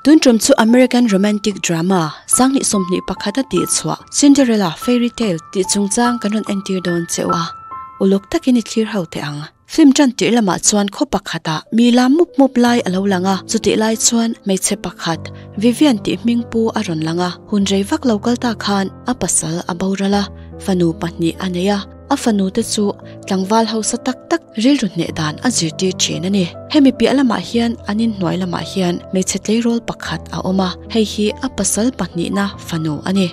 Tun tum chu American romantic drama 2021 a tihchhuah Cinderella Fairy Tale tih chungchang kan rawn entir dawn che u a, uluk takin i thlir ho teh ang. Film tan tirh lamah chuan khaw pakhatah mi lam mup mup lai a lo lang a, chutih lai chuan hmeichhe pakhat Vivian tih hming pu a rawn lang a, hun rei vak lo kal ta khan a pasal a boral a, fanu pahnih a nei a. A fanu te chu tlangval hausa tak tak rilru hneh dan a zirtir thin a ni. Hemi piah lamah hian an inhnuai lamah hian hmeichhe tleirawl pakhat a awm a, hei hi a pasal pahnihna fanu a ni.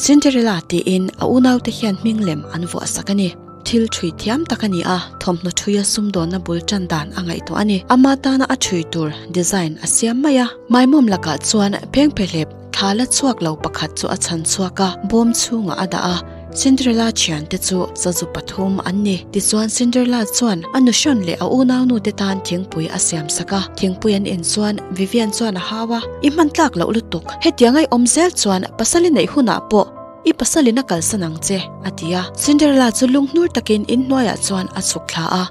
Cinderella tiin a unaute hian hming lem an vuah sak a ni. Thil ṭhui thiam tak a ni a, thawmhnaw ṭhuia sumdawnna bul ṭan dan a ngaihtuah a ni. Ama tana a ṭhui tur design a siam mai a. Maimawm lakah chuan phengphehlep thla la chhuak lo pakhat chu a chhan chhuak a, bawm chhungah a dah a. Cinderella thiante chu sazu pathum an ni. Tichuan Cinderella chuan a nuhrawn leh a unaunu te tan thingpui a siam sak a. Thingpui an in chuan Vivian chuan a hau a, I hman tlak loh lutuk. Hetiang a i awm zel chuan pasal i neih hunah pawh i pasalin a kalsan ang che, a ti a. Cinderella chu lunghnur takin inhnuaiah chuan a chhuk thla a.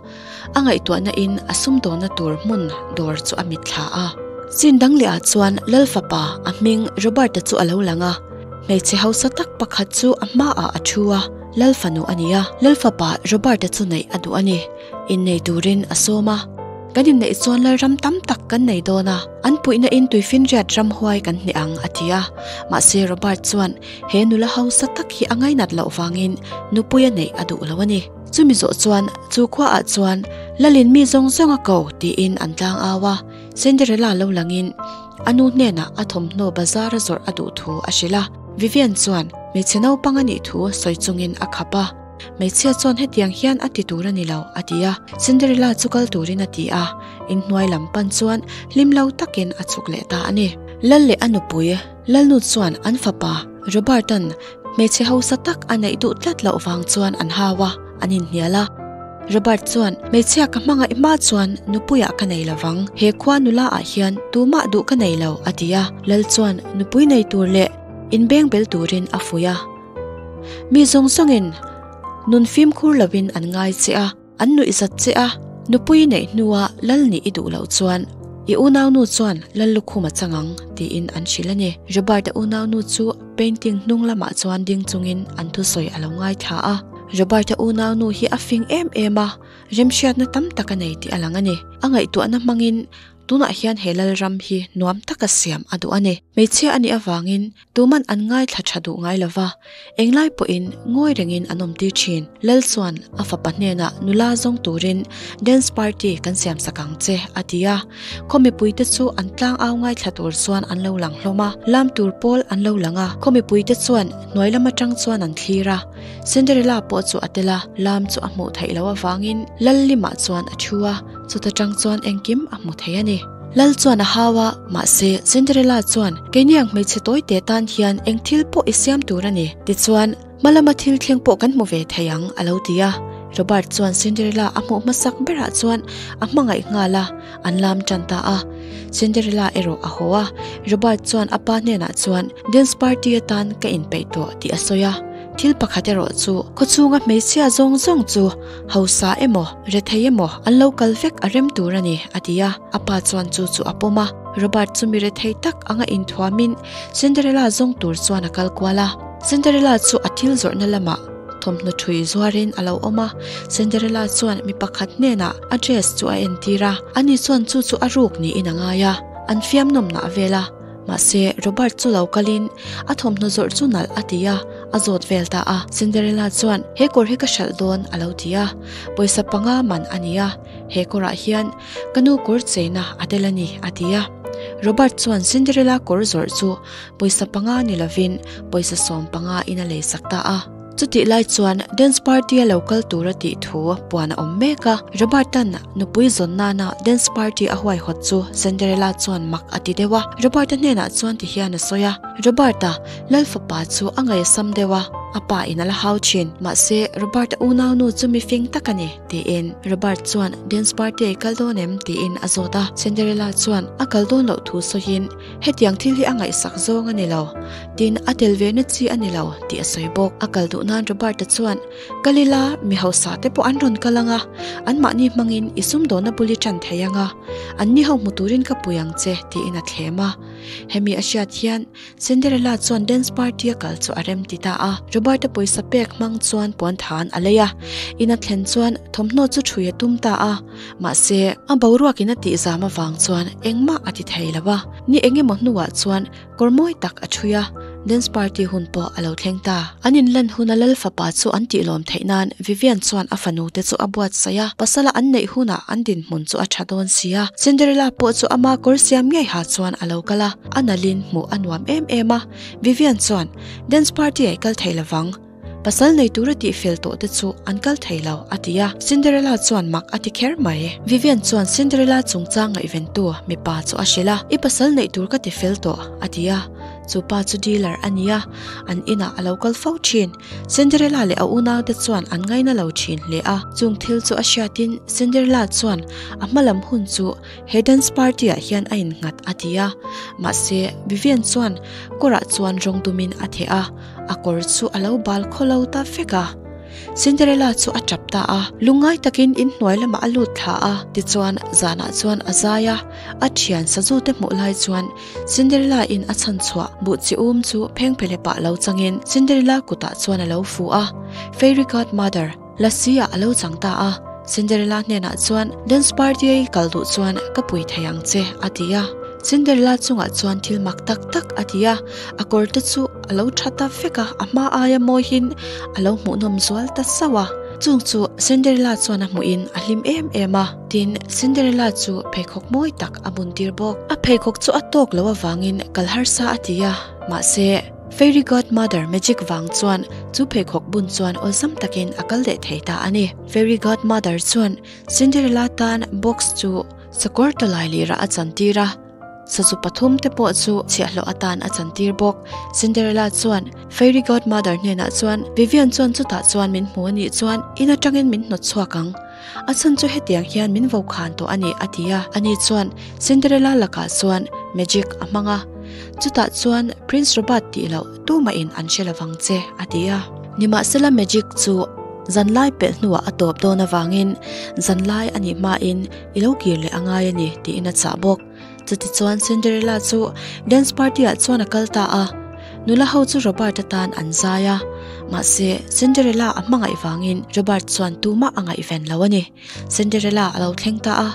A ngaihtuahna in a sumdawnna tur hmun dawr chu a mit thla a. Chin dang leh ah chuan Lal fapa a hming Robert-a chu a lo lang a. Hmeichhe hausa tak pakhat chu a hma ah a thu a, Lal fanu a ni a. Lal fapa Robert-a chu neih a duh a ni. Innei turin a sawm a. Kan inneih chuan Lal ram tam tak kan nei dawn a, an puihna in tuifinriat ramhuai kan hneh ang a ti a. Mahse Robert chuan he nula hausa tak hi a ngainat loh vangin nupui a neih a duh lo a ni. Chumi zawh chuan chu khuaah chuan Lalin mi zawng zawng a ko tiin an tlang au a, Cinderella lo langin a nu hnenah a thawmhnaw bazar a zawrh a duh thu a hrilh a. Vivian chuan hmeichhe naupang a nih thu sawi chungin a khap a, Hmeichhia chuan hetiang hian a ti tur a ni lo a ti a, Cinderella chu kal turin a ti a, inhnuai lam pan chuan hlim lo takin a chhuk leh ta a ni. Lal leh a nupui Lalnu chuan an fapa Robert-a'n hmeichhe hausa tak a neih duh tlat loh vang chuan an hau a, an inhnial a. Robert chuan, Hmeichhia ka hmangaih hma chuan nupuiah ka nei lo vang, he khua nula ah hian tumah duh ka nei lo, a ti a. Lal chuan nupui nei tur leh inbeng bel turin a fuih a. Mi zawng zawngin nun fimkhur lovin an ngai che a. An nuih zat che a, nupui neih hnua lal nih i duh loh chuan i unaunu chuan lal lukhum a chang ang, tiin an hrilh a ni. Robert-a unaunu chu painting hnung lamah chuan ding chungin an thusawi a lo ngaithla a. Robert-a unaunu hi a fing em em a, remhriatna tam tak a nei tih a lang a ni. A ngaihtuahna hmangin tunah hian he lalram hi nuam taka siam a duh a ni. Hmeichhia a nih avangin Tuman an ngaithla tha duh ngai lova, englai pawhin ngawi rengin an awm tir thin. Lal chuan a fapa hnenah nula zawng turin dance party kan siam sak ang che a ti a. Khaw mipuite chu an tlang au ngaithla tur chuan an lo lang hlawm a, lam tur pawl an lo lang a. Khaw mipuite chuan hnuai lam atang chuan an thlir a, Cinderella pawh chu a tel a, lam chu a hmuh theih loh avangin Lal limah chuan a thu a, chuta tang chuan engkim a hmu thei a ni. Lal chuan a hau a, mahse Cinderella chuan, Keini ang hmeichhe tawi te tan hian eng thil pawh i siam tur a ni, tichuan hma lama thil thleng pawh kan hmu ve thei ang, a lo ti a. Robert chuan Cinderella a hmuh hmasak berah chuan a hmangaih nghal a, an lam tan ta a. Cinderella erawh a haw a, Robert chuan a pa hnenah chuan dance party atan ka inpeih tawh tih a sawi a. Thil pakhat erawh chu khawchhunga hmeichhia zawng zawng chu hausa emaw, rethei emaw an lo kal vek a rem tur a ni, a ti a. A pa chuan chu chu a pawm a. Robert chu mi rethei tak anga inthuamin Cinderella zawng tur chuan a kal kual a. Cinderella chu a thil zawrhna lamah thawmhnaw thui zuarin a lo awm a. Cinderella chuan mi pakhat hnenah a dress chu a entir a. Ani chuan chu chu a ruk niin a ngai a, an fiam nawmnah a vel a. Mahse, Robert chu lo kalin a thawmhnaw zawrh chu nalh a ti a, a zawt vel ta a. Cinderella chuan, He kawr hi ka hralh dawn, a lo ti a. Pawisa panga man a ni a, he kawrah hian ka nu kawr cheina a tel a ni, a ti a. Robert chuan Cinderella kawr zawrh chu pawisa panga ni lovin pawisa 15 in a leisak ta a. Chutih lai chuan dance party a lo kal tur a tih thu puan a awm mek a, Robert-a'n nupui zawn nana dance party a huaihawt chu Cinderella chuan mak a ti deuh a. Robert-a hnenah chuan ti hian a sawi a, Robert-a, Lal fapa chu a ngaihsam deuh a, a pa in a la hau thin. Mahse, Robert-a unaunu chu mifing tak a ni. Tiin Robert chuan dance party a i kal dawn em? tiin a zawt a. Cinderella chuan a kal dawn loh thu sawiin hetiang thil hi a ngaihsak zawng a ni lo, tin a tel ve na chi a ni lo tih a sawi bawk. A kal duh nan Robert-a chuan kal ila mi hausa te pawh an rawn kal ang a, anmahni hmangin i sumdawnna bul i tan thei ang a, anni ho hmu turin ka pui ang che tiin a thlem a. Hemi a hriat hian Cinderella chuan dance party a kal chu a rem ti ta a. Robert-a pawisa pek hmang chuan puan than a lei a. In a thlen chuan thawmhnaw chu ṭhui a tum ta a. Mahse, a boruakin a tihzam avang chuan engmah a ti thei lo a. Ni engemaw hnuah chuan Kawr mawi tak a ṭhui a, dance party hun pawh a lo thleng ta. An inlan huna lal fapa chu an tihlawm theih nan Vivian chuan a fanu te chu a buatsaih a, pasala an neih hunah an dinhmun chu a ṭha dawn si a. Cinderella pawh chu ama kawr siam ngei ha chuan a lo kal a, a nalhin hmuh a nuam em em a. Vivian chuan, Dance party ah i kal thei lovang. Pasal nei tura tih fel tawh te chu an kal thei lo, a ti a. Cinderella chuan mak a ti kher mai. Vivian chuan Cinderella chungchang ngaihventu mipa chu a hrilh a, I pasal neih tur ka ti fel tawh, a ti a. Chu pa chu dealer a ni a, an inah a lo kal fo thin. Cinderella leh a unaute chuan an ngaina lo thin hle a. Chung thil chu a hriatin Cinderella chuan a hmalam hun chu he dance party ah hian a innghat a ti a. Mahse, Vivian chuan kawrah chuan rawng dumin a theh a. A kawr chu a lo bal khaw lo ta vek a. Cinderella chu a tap ta a, lungngai takin inhnuai lamah a lut thla a. Tichuan, zanah chuan a zai a, a thian sazu te hmuh lai chuan Cinderella in a chhan chhuah buh chi um chu phengphele pah lo changin Cinderella kutah chuan a lo fu a. Fairy Godmother, Lasi ah a lo chang ta a. Cinderella hnenah chuan, Dance party a i kal duh chuan ka pui thei ang che, a ti a. Cinderella chungah chuan thil mak tak tak a ti a, a kawr te chu a lo tha ta vek a, a hma aia mawihin a lo hmuhnawm zual ta sauh a. Chung chu Cinderella chuan a hmuhin a hlim em em a, tin, Cinderella chu pheikhawk mawi tak a bun tir bawk. A pheikhawk chu a tawk lo avangin kal harsa a ti a, mahse, Fairy Godmother magic vang chuan chu pheikhawk bun chuan awlsam takin a kal leh thei ta a ni. Fairy Godmother chuan Cinderella tan box chu sakawr tawlai lirah a chantir a, sazu pathum te pawh chu chhiahhlawh atan a chantir bawk. Cinderella chuan Fairy Godmother hnenah chuan, Vivian chuan chutah chuan min hmu a nih chuan in atangin min hnawt chhuak ang. A chhan chu hetiang hian min vo khan tawh a ni, a ti a. Ani chuan Cinderella lakah chuan magic a hmang a, chutah chuan Prince Robert tih loh tumahin an hre lovang che, a ti a. Nimahsela magic chu zanlai pelh hnuah a tawp dawn avangin zanlai a nih hmain i lo kir leh a ngai a ni, tiin a chah bawk. Chutichuan Cinderella chu dance party ah chuan a kal ta a, nula ho chu Robert atan an zai a, mahse Cinderella a hmangaih vangin Robert chuan tumah a ngaihven lo a ni. Cinderella a lo thleng ta a,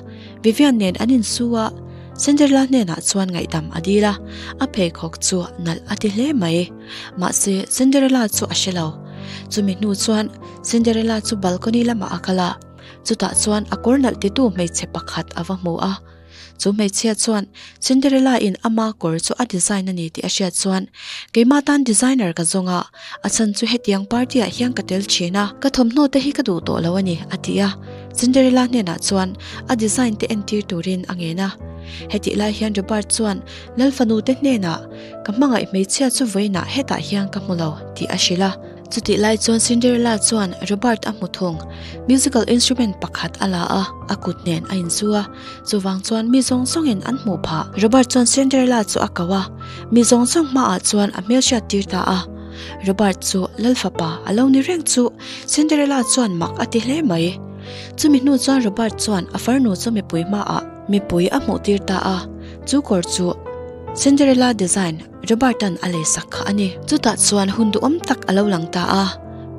Vivian nen an insu a, Cinderella hnenah chuan ngaihdam a dil a, a pheikhawk chu nalh a ti hle mai. Mahse Cinderella chu a hre lo. Chumi hnu chuan Cinderella chu balcony lamah a kal a, chutah chuan a kawr nalh titu hmeichhe pakhat a va hmu a. Chu hmeichhia chuan Cinderella in ama kawr chu a design a ni tih a hriat chuan, Keimah tan designer ka zawng a, a chhan chu hetiang party ah hian ka tel thin a, ka thawmhnaw te hi ka duh tawh lo a ni, a ti a. Cinderella hnenah chuan a design te entir turin a ngen a. Hetih lai hian Robert chuan Lal fanu te hnenah, Ka hmangaih hmeichhia chu vawiinah hetah hian ka hmu lo, tih a hrilh a. Chutih lai chuan Cinderella chuan Robert a hmu thung. Musical instrument pakhat a la a, a kut nen a inzu a. Chuvang chuan mi zawng zawngin an hmuh phah. Robert chuan Cinderella chu a ko a, mi zawng zawng hmaah chuan a hmelhriat tir ta a. Robert chu Lal fapa a lo ni reng chu Cinderella chuan mak a ti hle mai. Chumi hnu chuan Robert chuan a farnu chu mipui hmaah mipui a hmuh tir ta a, chu kawr chu Cinderella design Robert-a'n a leisak kha a ni. Chutah chuan hun duhawm tak a lo lang ta a.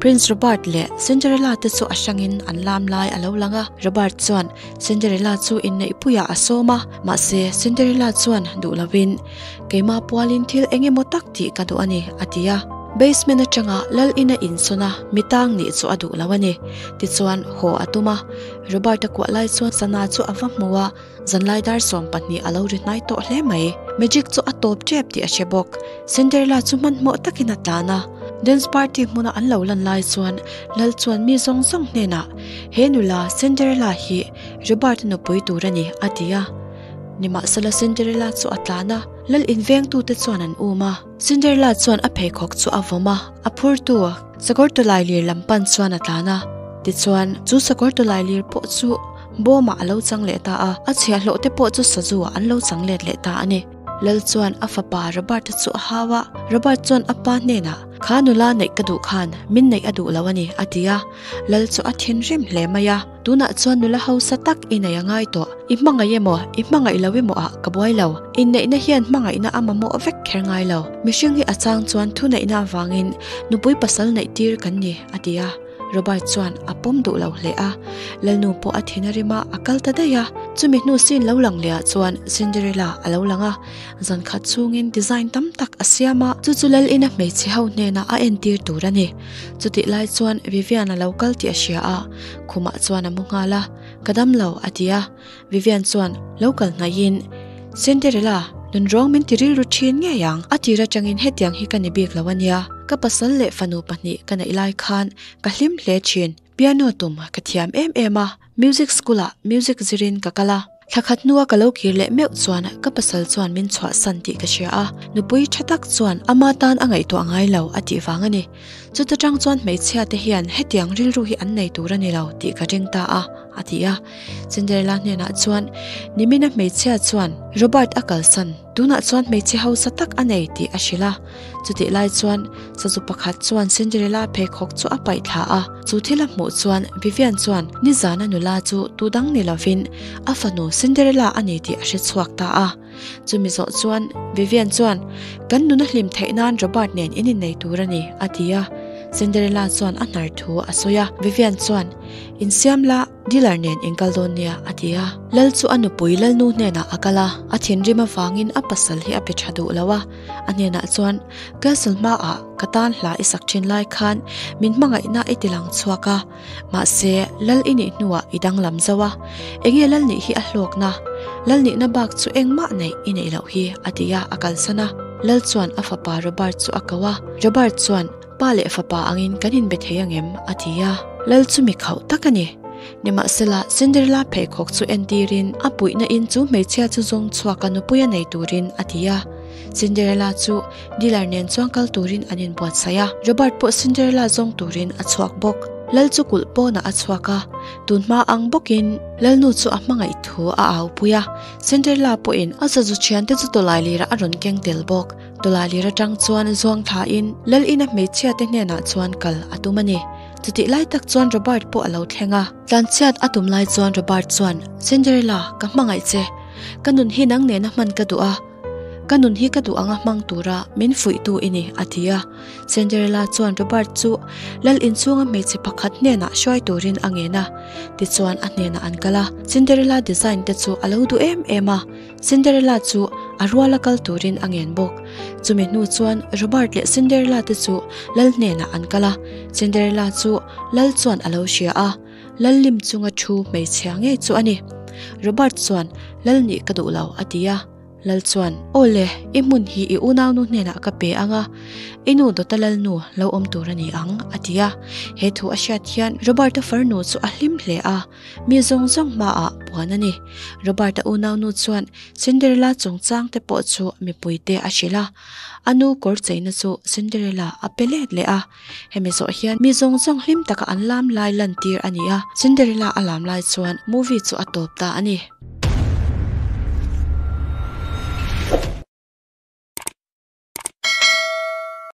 Prince Robert leh Cinderella te chu a hrangin an lam lai a lo lang a. Robert chuan Cinderella chu inneihpuiah a sawm a, mahse Cinderella chuan duh lovin, Keimah pualin thil eng emaw tak tih ka duh a ni, a ti a. Basement atanga lal ina insawn a mi tang nih chu a duh lo a ni. Tichuan haw a tum a. Robert-a kuah lai chuan sana chu a va hmu a. Zanlai dar 12 a lo ri hnai tawh hle mai. Magic chu a tawp tep tih a hre bawk. Cinderella chu hmanhmawh takin a tlan a. Dance party hmuna an lo lan lai chuan Lal chuan mi zawng zawng hnenah, He nula Cinderella hi Robert-a nupui tur a ni, a ti a. Nimahsela Cinderella chu a tlan a, Lal invengtute chuan an um a. Cinderella chuan a pheikhawk chu a vawm a, a phurtu sakawr tawlai lir lam pan chuan a tlan a. Tichuan, chu sakawr tawlai lir pawh chu Bawmah a lo chang leh ta a, a chhiahhlawh te pawh chu sazu ah an lo chang let leh ta a ni. Lal chuan a fapa Robert-a chu a hau a, Robert chuan a pa hnenah, Kha nula neih ka duh khan min neih a duh lo a ni, a ti a. Lal chu a thinrim hle mai a, Tunah chuan nula hausa tak i nei a ngai tawh. I hmangaih emaw, i hmangaih lo emaw ah ka buai lo. Inneihna hian hmangaihna a mamawh vek kher ngai lo. Mihring hi a chang chuan thuneihna avangin nupui pasal neih tir kan ni, a ti a. Robert chuan a pawm duh lo hle a, Lalnu pawh a thin a rim a, a kal ta daih a. Chumi hnu scene lo lang leh ah chuan Cinderella a lo lang a, zan khat chhungin design tam tak a siam a, chu chu Lal ina hmeichhe ho hnenah a entir tur a ni. Chutih lai chuan Vivian a lo kal tih a hria a, khumah chuan a mu nghal a, Ka dam lo, a ti a. Vivian chuan lo kal hnaihin, Cinderella, nun rawng min ti rilru thin ngei ang. A tir atangin hetiang hi ka ni bik lo a nia. Ka pasal leh fanu pahnih ka neih lai khan ka hlim hle thin. Piano tum ka thiam em em a, music school ah music zirin ka kal a. Thla khat hnua ka lo kir leh meuh chuan ka pasal chuan min chhuahsan tih ka hria a, nupui tha tak chuan ama tan a ngaihtuah ngai lo a tih vang a ni. Chuta tang chuan hmeichhia te hian hetiang rilru hi an nei tur a ni lo tih ka ring ta a, a ti a. Cinderella hnenah chuan nimina hmeichhia chuan Robert a kalsan, tunah chuan hmeichhe hausa tak a nei tih a hrilh a. Chutih lai chuan sazu pakhat chuan Cinderella pheikhawk chu a paih thla a, chu thil a hmuh chuan Vivian chuan nizana nula chu tu dang ni lovin a fanu Cinderella a ni tih a hre chhuak ta a. Chumi zawh chuan Vivian chuan, Kan nuna hlim theih nan Robert nen in innei tur a ni, a ti a. Cinderella chuan a hnar thu a sawi a. Vivian chuan, Insiam la, dealer nen in kal dawn nia, a ti a. Lal chu a nupui Lalnu hnenah a kal a, a thinrim avangin a pasal hi a pe tha duh lo a. A hnenah chuan, Castle hmaah ka tan hla i sak thin lai khan min hmangaihna i ti lang chhuak a. Mahse, Lal i nih hnuah i danglam zo a, enge Lal nih hi a hlawkna? Lal nihna bak chu engmah neih i neih loh hi, a ti a, a kalsan a. Lal chuan a fapa Robert chu a ko a, Robert chuan, Pa leh fapa angin kan inbe thei angem? a ti a. Lal chu mi khauh tak a ni. Nimahsela, Cinderella pheikhawk chu entirin a puihna in chu hmeichhia chu zawng chhuak a nupui a nei turin a ti a. Cinderella chu Dealer nen chuan kal turin an inbuatsaih a, Robert pawh Cinderella zawng turin a chhuak bawk. Lal chu kulh pawnah a chhuak a, tun hma ang bawkin Lalnu chu a hmangaih thu a aupui a, Cinderella pawhin a sazu thiante chu tawlai lirah a rawn keng tel bawk. Tawlai lir atang chuan zuang thlain Lal ina hmeichhia te hnenah chuan kal a tum a ni. Chutih lai tak chuan Robert pawh a lo thleng a. Tlanchhiat a tum lai chuan Robert chuan, Cinderella, ka hmangaih che. Ka nun hi nang nena hman ka duh a. Ka nun hi ka duh anga hmang tura min fuihtu i ni, a ti a. Cinderella chuan Robert chu lal inchhunga hmeichhe pakhat hnenah hruai turin a ngen a. Tichuan a hnenah an kal a, Cinderella design te chu a lo duh em em a. Cinderella chu a ruala kal turin a ngen bawk. Chumi hnu chuan Robert leh Cinderella te chu lal hnenah an kal a. Cinderella chu lal chuan a lo hria a. Lallim chunga thu hmeichhia ngei chu a ni. Robert chuan lal nih ka duh lo a ti a. Lal chuan, Aw le, i hmun hi i unaunu hnenah ka pe ang a, i nu Dawta Lalnu lo awm tur a ni ang, a ti a. He thu a hriat hian Robert-a farnu chu a hlim hle a, mi zawng zawng hmaah puan a ni. Robert-a unaunu chuan Cinderella chungchang te pawh chu mipuite a hrilh a, a nu kawr cheina chu Cinderella a pe let leh a. Hemi zawh hian mi zawng zawng hlim taka an lam lai lantir a ni a, Cinderella a lam lai chuan movie chu a tawp ta a ni.